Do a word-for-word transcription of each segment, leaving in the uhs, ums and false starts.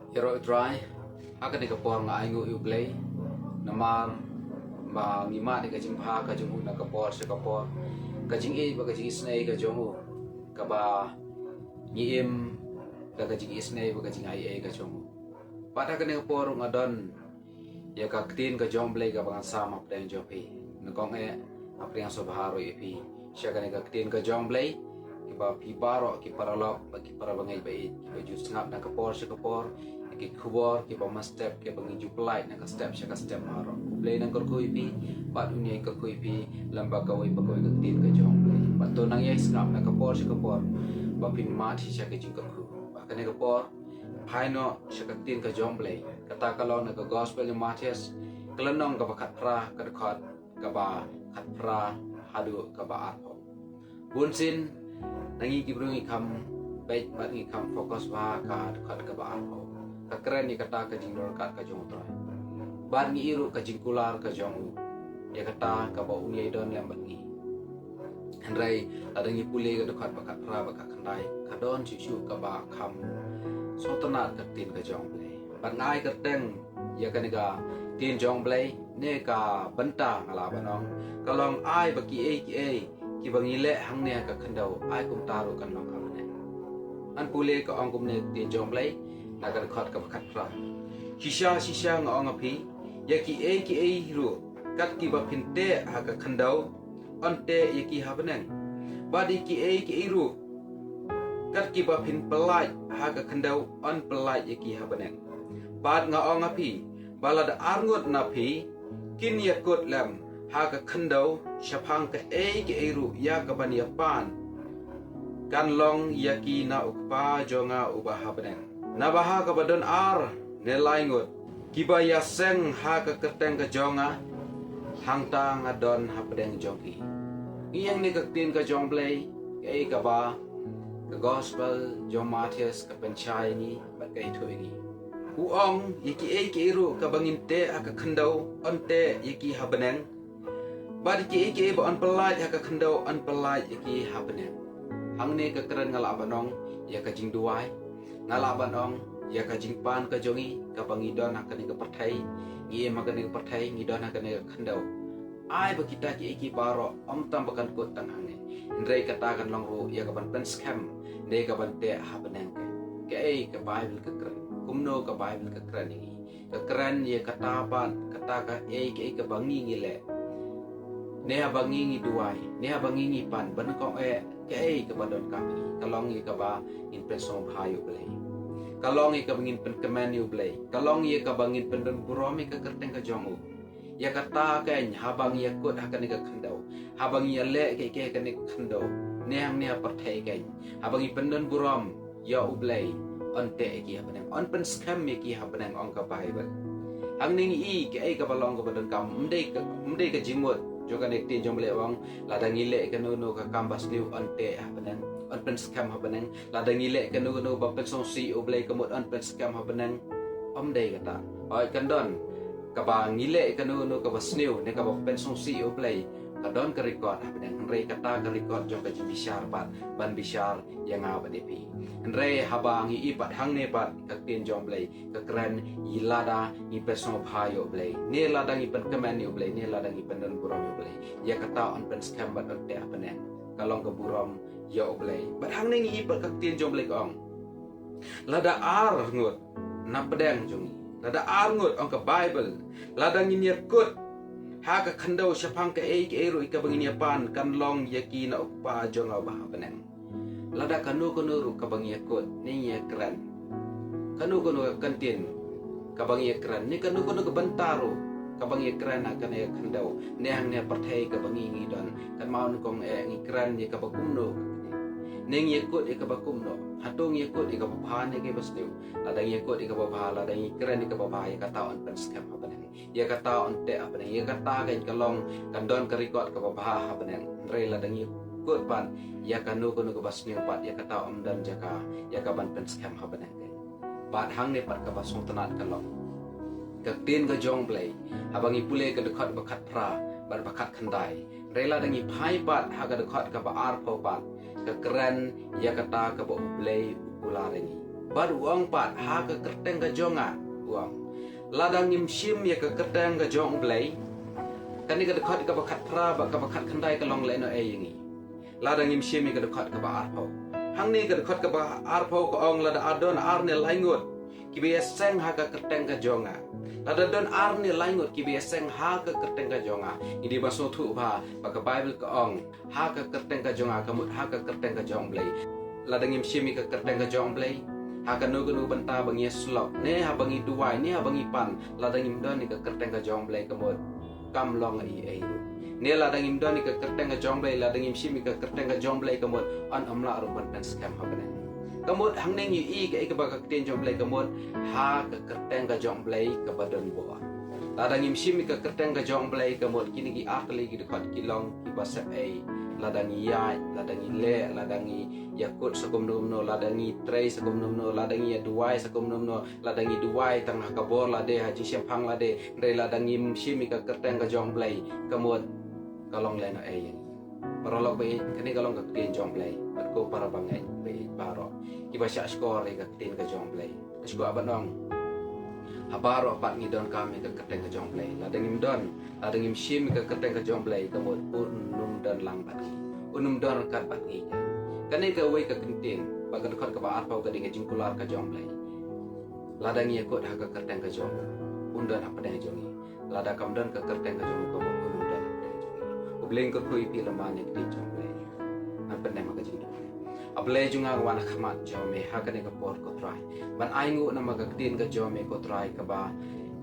Ïaroh Trai, ha kane ka por nga ainguh ïa U Blei namar ba ngi mad ïa ka jingbha ka jong u na ka por sha ka por, ka jingïeit bad ka jingisynei ka jong u, kaba ngi im da ka jingisynei bad ka jingaiei ka jong u. Bad ha kane ka por nga don ïa ka ktien ka jong U Blei kaba ngan sam hapdeng jong phi. Nyngkong eh nga pdiang sngewbha ruh ïa phi sha kane ka ktien ka jong U Blei, kiba phi baroh ki paralok bad ki parabangeit ba ïeit kiba ju sngap na ka por sha ka por ïa ki khubor kiba mynstep kiba ngi ju pynlait na ka step sha ka step baroh. U Blei un kyrkhu ïa phi bad un ïai kyrkhu ïa phi lem bad kawei pa kawei ka ktien ka jong U Blei. Bad to nang ïai sngap na ka por sha ka por ba phin mad shisha ka jingkyrkhu. Bad kane ka por phai noh sha ka ktien ka jong U Blei. Kata ka long na ka Gospel jong u Mathaios, ka lynnong kaba khatphra, ka dkhot kaba khatphra haduh kaba arphew. Bunsien na ngi ki briew ngi kham peit bad ngi kham focus bha ha ka dkhot kaba arphew. Ka kren ïa kata ka jingdon ryngkat ka jong U Trai. Bad ngi ïohi ruh ka jingkular ka jong u ïa kata kaba un ïai don lem bad ngi. Hynrei lada ngi pule ka dkhot ba khatphra bad ka khyndai, ka don shuh shuh kaba kham sngewtynnat ka ktien ka jong U Blei. Bad nga ai kyrteng ïa kane ka ktien jong U Blei ne ka bynta nga lah ban ong ka long ai ba kiei kiei kiba ngi leh hangne ha ka khyndew ai kumta ruh kan long hangne. Ngan pule, ka ong kumne ka ktien jong U Blei na ka dkhot kaba khatphra. Shisha shisha nga ong ha phi, ïa kiei kiei ruh kat kiba phin teh ha ka khyndew, yn teh ïa ki ha bneng. Bad ïa kiei kiei ruh kat kiba phin pyllait ha ka khyndew, yn pyllait ïa ki ha bneng. Bad nga ong ha phi, ba lada arngut na phi kin ïakut lem ha ka khyndew shaphang kaei kaei ruh ïa kaban ïapan, kan long ïa ki na U Kpa jong nga uba ha bneng. Naba ha kaba don ar ne lai ngut kiba ïaseng ha ka kyrteng ka jong nga, hangta nga don hapdeng jong ki. Ngi ïeng ne ka ktien ka jong U Blei, kaei kaba ka Gospel jong u Mathaios ka pynshai ïa ngi bad ka ïathuh ïa ngi. U ong, ïa kiei kiei ruh kaba ngin teh ha ka khyndew, yn teh ïa ki ha bneng. Bad ïa kiei kiei ba yn pyllait ha ka khyndew, yn pyllait ïa ki ha bneng. Hangne ka kren nga lah ban ong ïa ka jingduwai, nga lah ban ong ïa ka jingpan ka jong ngi kaba ngi don ha kane ka pyrthei. Ngi im ha kane ka pyrthei, ngi don ha kane ka khyndew. Ai ba kita kiei kiei baroh ym tang ba kan kut tang hangne, hynrei kata kan long ruh ïa kaban pynskhem ne kaban teh ha bneng. Kaei ka Baibl ka kren? Kumno ka Baibl ka kren ïa ngi? Ka kren ïa kata pat, kata kaei kaei kaba ngi ngi leh, ne haba ngi ngi duwai, ne haba ngi ngi pan, ba nyngkong eh kaei kaba donkam ïa ngi? Ka long ïa kaba ngin pynsngewbha ïa U Blei. Ka long ïa kaba ngin pynkmen ïa U Blei. Ka long ïa kaba ngin pyndon burom ïa ka kyrteng ka jong u. Ïa kata keiñ, haba ngi ïakut ha kane ka khyndew, haba ngi ïaleh kiei kiei ha kane ka khyndew, ne hangne ha pyrthei keiñ, haba ngi pyndon burom ïa U Blei, yn teh ïa ki ha bneng, yn pynskhem ïa ki ha bneng, ong ka Baibl. Hangne ngi i kaei kaba long kaba donkam. Ym dei ka, ym dei ka jingmut jong kane ka ktien jong U Blei, ong lada ngi leh kano kano ka kam ba sniew, yn teh ha bneng, yn pynskhem ha bneng. Lada ngi leh kano kano ba pynsngewsih ïa U Blei, ka mut yn pynskhem ha bneng. Ym dei kata. Hooid, kan don kaba ngi leh kano kano kaba sniew ne kaba pynsngewsih ïa U Blei, ka don ka record ha bneng. Hynrei kata ka record jong ka jingbishar pat ban bishar ïa nga bad ïa phi. Hynrei haba ngi i pat hangne pat, ka ktien jong U Blei ka kren ïa lada ngi pynsngewbha ïa U Blei, ne lada ngi pynkmen ïa U Blei, ne lada ngi pyndon burom ïa U Blei, ïa kata yn pynskhem bad yn teh ha bneng. Ka long ka burom ïa U Blei. Bad hangne ngi i pat ka ktien jong U Blei ka ong, lada ar ngut na pdeng jong ngi, lada ar ngut, ong ka Baibl, lada ngin ïakut ha ka khyndew shaphang kaei kaei ruh ïa kaba ngin ïapan, kan long ïa ki na U Kpa jong nga uba ha bneng. Lada kano kano ruh kaba ngi ïakut ne ngi ïakren, kano kano ka kyntien kaba ngi ïakren, ne kano kano ka bynta ruh kaba ngi ïakren ha kane ka khyndew ne hangne ha pyrthei kaba ngi ngi don, kan mut nyngkong eh ngi kren ïa kaba kumno, ne ngi ïakut ïa kaba kumno, hato ngi ïakut ïa kaba bha ne kaba sniew? Lada ngi ïakut ïa kaba bha, lada ngi kren ïa kaba bha, ïa kata yn pynskhem ha bneng. Ïa kata yn teh ha bneng. Ïa kata keiñ ka long, kan don ka record kaba bha ha bneng. Hynrei lada ngi ïakut pat ïa kano kano kaba sniew pat, ïa kata ym don jaka ïa kaban pynskhem ha bneng keiñ. Bad hangne pat kaba sngewtynnat ka long, ka ktien ka jong U Blei, haba ngi pule ka dkhot ba khatphra bad ba khatkhyndai, hynrei lada ngi phai pat ha ka dkhot kaba arphew pat, ka kren ïa kata kaba U Blei u kular ïa ngi. Bad u ong pat, ha ka kyrteng ka jong nga, u ong. Lada ngim shim ïa ka kyrteng ka jong U Blei, kane ka dkhot kaba khatphra bad kaba khatkhyndai ka long lehnoh ei ïa ngi. Lada ngim shim ïa ka dkhot kaba arphew. Hangne ka dkhot kaba arphew ka ong, lada don ar ne lai ngut kiba ïaseng ha ka kyrteng ka jong nga. Lada don ar ne lai ngut kiba ïaseng ha ka kyrteng ka jong nga. Ngi dei ban sngewthuh ba, ba ka Baibl ka ong, ha ka kyrteng ka jong nga, ka mut ha ka kyrteng ka jong U Blei. Lada ngim shim ïa ka kyrteng ka jong U Blei, ha kano kano bynta ba ngi ïasyllok, ne haba ngi duwai, ne haba ngi pan, lada ngim don ïa ka kyrteng ka jong U Blei, ka mut kam long ei ei ruh. Ne lada ngim don ïa ka kyrteng ka jong U Blei, lada ngim shim ïa ka kyrteng ka jong U Blei, ka mut yn ym lah ruh ban pynskhem ha bneng. Ka mut hangne ngi ïohi kaei kaba ka ktien jong U Blei ka mut, ha ka kyrteng ka jong U Blei kaba don bor. Lada ngim shim ïa ka kyrteng ka jong U Blei, ka mut kine ki ar tylli ki dkhot ki long kiba sep ei. Lada ngi ïaid, lada ngi leh, lada ngi ïakut sa kumno kumno, lada ngi trei sa kumno kumno, lada ngi ïaduwai sa kumno kumno, lada ngi duwai tang ha ka bor lade, ha jingshemphang lade, hynrei lada ngim shim ïa ka kyrteng ka jong U Blei, ka mut ka long lehnoh ei ïa ngi. Paralok ba ïeit, kane ka long ka ktien jong U Blei bad ko para bangeit ba ïeit baroh kiba shah shkor ïa ka ktien ka jong U Blei. Nga sngewbha ban ong, ha baroh pat ngi donkam ïa ka kyrteng ka jong U Blei. Lada ngim don, lada ngim shim ïa ka kyrteng ka jong U Blei, ka mut un ym don lang bad ngi, un ym don ryngkat bad ngi. Kane kawei ka kyntien bad ka dkhot kaba arphew ka dei ka jingkular ka jong U Blei. Lada ngi ïakut ha ka kyrteng ka jong U, un don hapdeng jong ngi. Lada kam don ka kyrteng ka jong U, ka mut un ym don hapdeng jong ngi. U Blei un kyrkhu ïa phi lem bad ïa ka ktien jong U Blei. Ngan pyndem ha ka jingduwai. A Blei jong nga, nga wan ha khmat jong me ha kane ka por ko Trai, ban ainguh namar ka ktien ka jong me ko Trai, kaba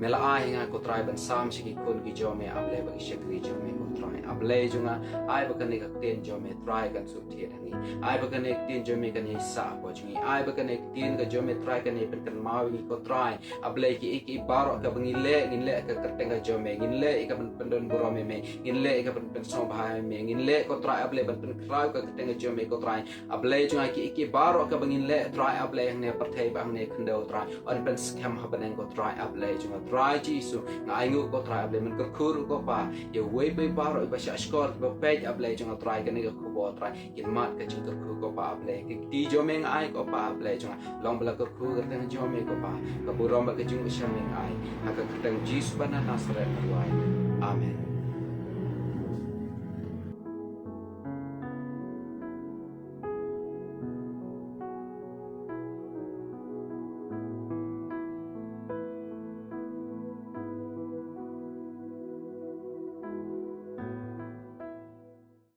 me la ai ha nga ko Trai ban sam sha ki khun ki jong me, A Blei, bad ki shakri jong me ko Trai. A Blei jong nga, ai ba kane ka ktien jong me Trai kan suk thied ha ngi. Ai ba kane ka ktien jong me kan ïaisah hapoh jong ngi. Ai ba kane ka ktien ka jong me Trai kan ïai pynkynmaw ïa ngi ko Trai. A Blei, kiei kiei baroh kaba ngi leh, ngin leh ha ka kyrteng ka jong me, ngin leh ïa ka ban pyndon burom ïa me, ngin leh ïa ka ban pynsngewbha ïa me, ngin leh ko Trai, A Blei, ban pynkhraw ïa ka kyrteng ka jong me ko Trai. A Blei jong nga, kiei kiei baroh kaba ngin leh Trai, A Blei, hangne ha pyrthei bad hangne ha khyndew Trai, yn pynskhem ha bneng ko Trai, A Blei jong nga. Trai Jisu, nga ainguh ko Trai, A Blei, men kyrkhu ruh ko Pa ïa uwei pa uwei baroh iba shah shkor, iba peit, A Blei jong nga Trai, kane ka khubor Trai. Kin mad ka jingkyrkhu ko Pa, A Blei. Ka kti jong me nga ai ko Pa, A Blei jong nga. Long ba la kyrkhu ka kyrteng jong me ko Pa. Ka burom bad ka jingkyrshan me nga ai ha ka kyrteng Jisu ba na Nasaret nga duwai. Amen.